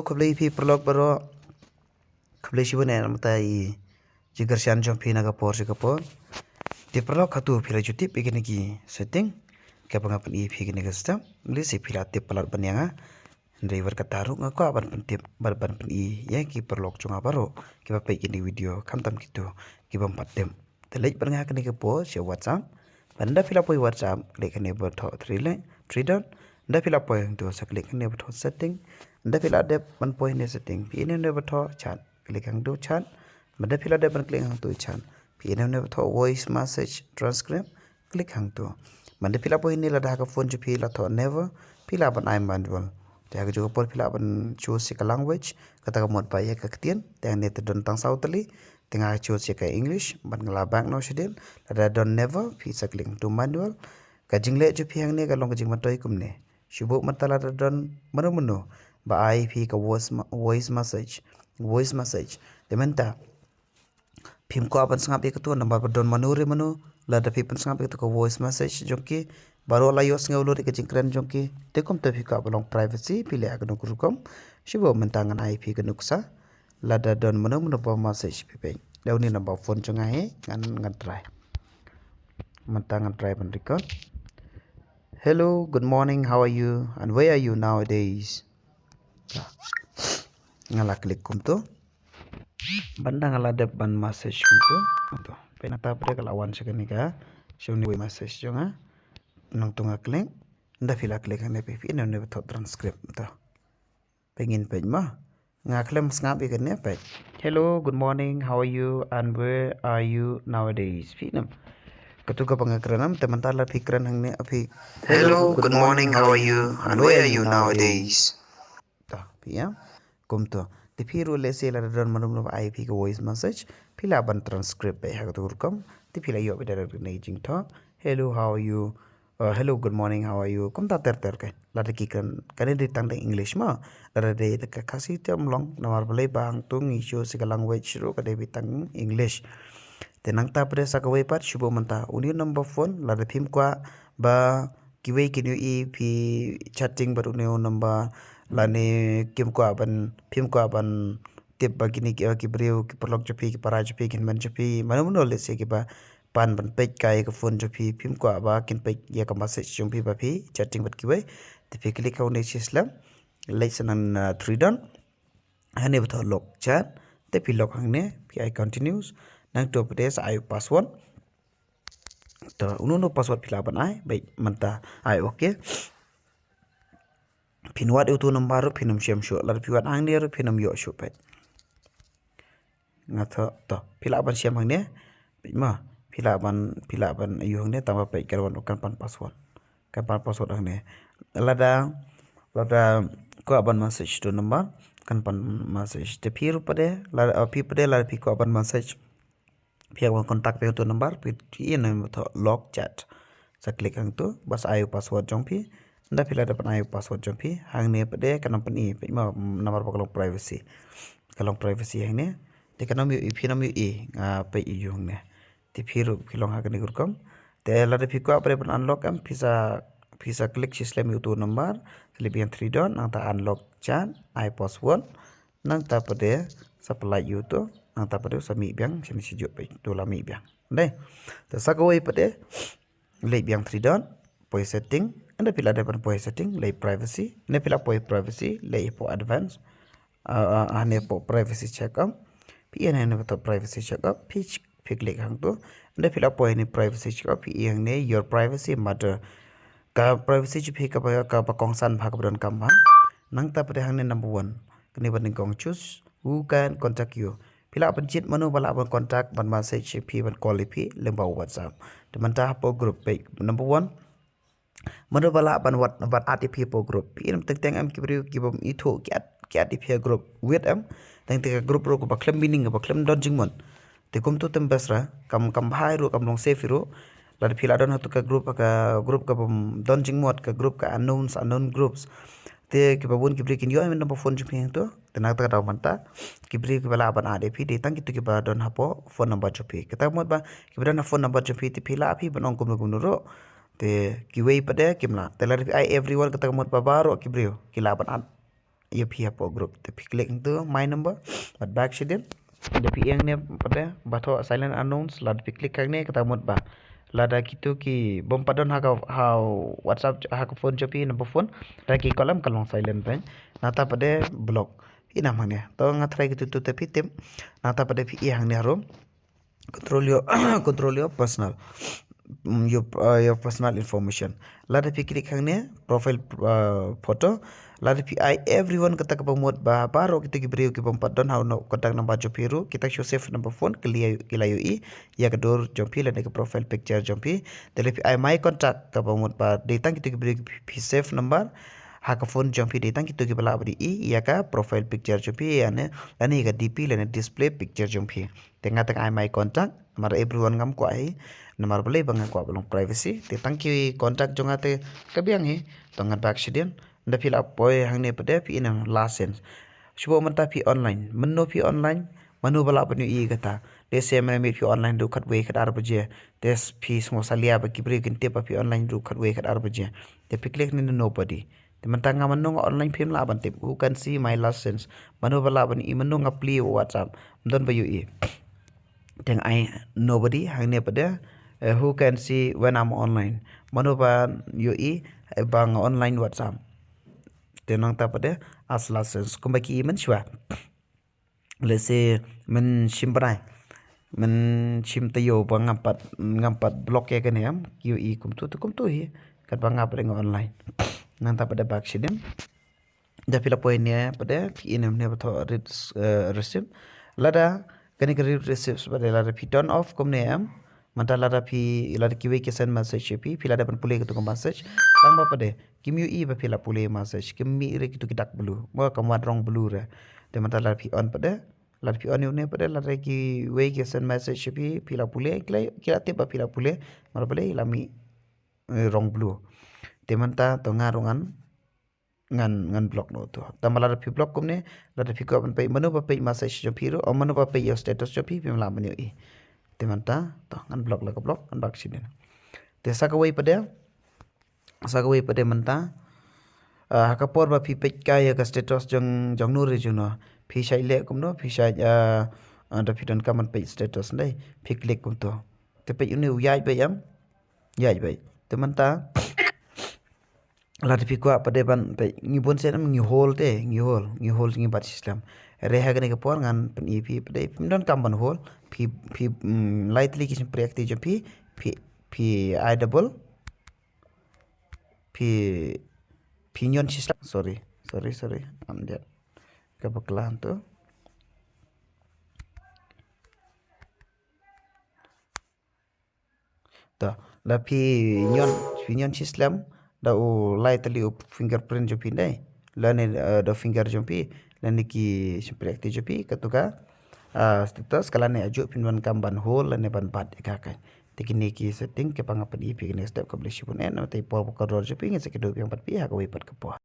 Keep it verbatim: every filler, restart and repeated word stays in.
Khublei phi paralok baroh. Khublei shibun na ka bynta i jingkyrshan jong phi na ka por sha ka por. Te paralok, hato phi la ju tip ïa kine ki setting kiba nga pyni ïa phi ha kane ka system? Lehse phi la tip palat ban ïa nga. Hynrei wat kata ruh nga kwah ban pyntip bad ban pyni ïa ki paralok jong nga baroh kiba peit kine ki video, khamtam kito kiba ym pat tip. Te leit bad nga ha kane ka por sha WhatsApp. Bad ynda phi la poi WhatsApp, klik hangne ba thoh three line, three dot. Ynda phi la poi hangto, sa klik hangne ba thoh setting. Ynda phi la dep ban poi hangne setting, phi ïa hangne ba thoh chat, klik hangto chat. Bad ynda phi la dep ban klik hangto chat, phi ïa hangne ba thoh voice message transcript, klik hangto. Bad ynda phi la poi hangne, lada ha ka phone jong phi la thoh never, phi lah ban ai manual. Te ha kajuh ka por phi lah ban choose ïa ka language, kata ka mut ba ïa ka ktien. Te hangne te don tang saw tylli, te nga choose ïa ka English, bad nga lah back noh shadien. Lada don never, phi sa klik hangto manual. Ka jingleh jong phi hangne ka long ka jingmyntoi kumne. Shu buh mynta lada don mano mano ba ai phi ka voice ma-, voice message, voice message. Te mynta phim kwah ban sngap ïa kato, namar ba don mano re mano, lada phi pynsngap ïa kato ka voice message jong ki, baroh la ïohsngew lut ïa ka jingkren jong ki. Te kumta phi kwah ban long privacy, phi leh ha kano ka rukom? Shu buh mynta ngan ai phi ka nuksa. Lada don mano mano ba message phi, peit. Da une number phone jong nga hi, ngan, ngan try. Mynta ngan try ban record. "Hello, good morning, how are you? And where are you nowadays?" Nga la klik kumto. Bad ynda nga la dep ban message kumto. Kumto. Peit, nangta pat ka la wan sha kane ka, sha une u message jong nga. Nangto nga klik. Ynda phi la klik hangne, phi, phi ïa hangne ba thoh transcript to. Peit, ngin peit mo. Nga khlem sngap ïa kane, peit. "Hello, good morning, how are you, and where are you nowadays?" Phi ïa hangne. Kato kaba nga kren, te mynta lada phi kren hangne, phi, "Hello, good morning, how are you, and where are you nowadays?" To, phi ïa. Kumto. Te phi ruh, lehse lada don mano mano ba ai phi ka voice message, phi lah ban transcribe beit ha kato ka rukom. Te phi lah ïoh beit da ka jingthoh, "Hello, how are you? Uh, hello, good morning, how are you?" Kumta ter ter, kan. Lada ki kren, kane dei tang da English mo. Lada dei da ka Khasi te ym long, namar balei ba hangto ngi choose ïa ka language ruh ka dei beit tang English. Te nangta pat sa kawei pat, shu buh mynta une u number phone, lada phim kwah ba kiwei kin ïohi phi chatting bad une u number, lane kim kwah ban, phim kwah ban tip ba kine ki, ki briew, ki paralok jong phi, ki para jong phi, ki hynmen jong phi, mano mano, lehse kiba pan ban peit kai ïa ka phone jong phi, phim kwah ba kin peit ïa ka message jong phi ba phi chatting bad kiwei. Te phi klik ha une shi slem, leit sa na, uh, three dot. Hangne ba thoh lock chat, te phi lock hangne, phi ai continues. Nangto pat sa ai u password. To, uno uno u password phi lah ban ai, beit, mynta ai okay. Phin wad ïa uto u number ruh phin ym shem shuh, lada phi wad hangne ruh phin ym ïoh shuh, peit. Nga thoh, to, phi lah ban shem hangne, peit mo, phi lah ban, phi lah ban ïoh hangne, tang ba peit, ka la wan u kan pan password. Kan pan password hangne. Lada, lada kwah ban message to number, kan pan message. Te phi ruh pat, lada, uh, phi pat lada phi kwah ban message, phi ïa ban contact phi to number, phi, phi ïa hangne ba thoh lock chat. Sa klik hangto, ba sa ai u password jong phi. Ynda phi la dep ban ai u password jong phi, hangne pat kan ym pyni, peit mo, namar ba ka long privacy. Ka long privacy hangne. Te kan ym ïohi, phin ym ïohi, nga peit ïa u hangne. Te phi ruh phi long ha kane ka rukom. Te lada phi kwah pat ban unlock em, phi sa, phi sa klik shi slem ïa uto u number, sa leit biang three dot, nangta unlock chat, ai password, nangta pat sa pynlait ïa uto, nangta pat sa mih biang, shane shuh pat, to la mih biang. Dei. Te sa kawei pat, leit biang three dot, poi setting, ynda phi la dep ban poi setting, leit privacy, ynda phi la poi privacy, leit hapoh advanced, uh, uh, hangne hapoh privacy checkup. Phi ïa hangne ba thoh privacy checkup, phi, phi klik hangto. Ynda phi la poi hangne privacy checkup, phi ïa hangne your privacy matter. Ka privacy jong phi kaba, kaba kongsan bha, kaba donkam bha. Nangta pat hangne number one. Kane ba nyngkong, choose who can contact you. Phi lah ban jied mano ba lah ban contact, ban message ïa phi, ban call ïa phi lyngba WhatsApp. Te mynta hapoh group, peit number one. Mano ba lah ban wad, ban add ïa phi hapoh group. Phi ïohi teng teng em ki briew ki bym ithuh ki add, ki add ïa phi ha group. Wait em. Teng teng ka group ruh kaba khlem meaning, kaba khlem don jingmut. Te kumto te ym best ra, kam, kam bha ruh, kam long safe ruh. Lada phi la don hato ka group, ka group kabym don jingmut, ka group ka unknowns, unknown groups. Te kiba bun ki briew kin ïoh number phone jong phi hangto. Te na kata ka daw mynta, ki briew kiba lah ban add ïa phi dei tang kito kiba don hapoh phone number jong phi. Kata ka mut ba kiba don ha phone number jong phi, te phi lah phi ban ong kumno kumno ruh. Te kiwei pat kim lah. Te lada phi ai everyone, kata ka mut ba baroh ki briew ki lah ban add. ïa phi hapoh group. Te phi click hangto my number, bad back shadien. Da phi ïeng ne pat de ba thoh silent unknowns, lada phi click hangne kata mut ba lada kito ki bym pat don ha ka, ha WhatsApp, ha ka phone jong phi, number phone, da ki call em ka long silent bad nangta pat de block. Phi nam hangne. To nga try kito to te phi tip. Nangta pat de phi ïa hangne harum. Control your control your personal, mm, your, uh, your personal information. Lada phi click hangne profile, uh, photo. Lada phi ai everyone kata kaba mut ba baroh kito ki briew ki bym pat don ha u contact number jong phi ruh, kita ki shu save number phone, ki la ïohi ïa ka dur jong phi lane ka profile picture jong phi. Te lada phi ai my contact kaba mut ba dei tang kito ki briew ki phi save number ha ka phone jong phi, dei tang kito kiba lah ban ïohi ïa ka profile picture jong phi, ïa ne lane ïa ka D P lane display picture jong phi. Te nga te nga ai my contact, namar everyone ngam kwah hi, namar balei ba nga kwah ba long privacy. Te tang ki contact jong nga te ka biang hi. To ngan back shadien. Nda phi la poi hangne pat de phi ïa nam last sent. Shu ba mynta phi online. Mynno phi online? Mano ba lah ban ïohi kata? Lehse mynmiet phi online ruh khatwei khatar baje. Te phi sngew salia ba ki briew kin tip ba phi online ruh khatwei khatar baje. Te phi click ne nobody. Te mynta nga mynno nga online phim lah ban tip. Who can see my last sent? Mano ba lah ban ïohi mynno nga plie WhatsApp? Ym don ba ïohi. Te nga ai nobody hangne pat de, eh, who can see when I'm online? Mano ba ïohi, eh, ba nga online WhatsApp? Te nangta pat de as last sent kumba ki i mynshuwa. Lehse mynshim bnai, mynshim taïew ba ngam pat, ngam pat block ïa kane em, ki ïohi kumto te kumto hi. Katba nga pat de nga online. Nangta pat de back shadien. Da phi la poi ne pat de phi ïa nam ne ba thoh read, eh, receipt. Lada kane ka read receipt pat de lada phi turn off kumne em. Mynta lada phi, lada kiwei ki send message ïa phi, phi lada ban pule kito ka message. Tang ba pat de kim ïohi ba phi la pule message, kim mih re kito ki dark blue. Mo kam wan rong blue re. Te mynta lada phi on pat de, lada phi on ïa une pat de, lada kiwei ki send message ïa phi, phi la pule, ki la, ki la tip ba phi la pule, mar pule la mih, eh, rong blue. Te mynta to nga ruh ngan ngan, ngan block noh to. Tang ba lada phi block kumne, lada phi kwah ban peit mano ba peit message jong phi ruh, o mano ba peit ïa status jong phi, phim lah ban ïohi. Te mynta to ngan block la ka block, ngan back shadien. Te sa kawei pat de, sa kawei pat de mynta, ah, ha ka por ba phi peit kai ïa ka status jong, jong no re jong no, phi shait leh kumno, phi shait, ah, ah, da phi donkam ban peit status ndei, phi click kumto. Te peit une u ïaid beit em, ïaid beit. Te mynta lada phi kwah pat de ban peit, ngi bun sien em, ngi hold te, ngi hold, ngi hold, ngi bat shislam. Re ha kane ka por ngan pyni ïa phi pat de, phim donkam ban hold, phi, phi, mm, lai tylli ki shympriahkti jong phi, phi, phi ai double, phi, phi ñion shislam. Sorry, sorry, sorry. Am diat ka bakla to. To, la phi ñion, phi ñion shislam da u lai tylli u fingerprint jong phi ndei. Lane, eh, da u finger jong phi, lane ki shympriahkti jong phi, kato ka, ah, status, ka lane ajuh phin donkam ban hold lane ban bat ïa ka kai. Te kine ki setting kiba nga pyni ïa phi kine step. Khublei shibun eh, namar te por ba kordor jong phi, ngin sa kynduh biang bad phi ha kawei pat ka por.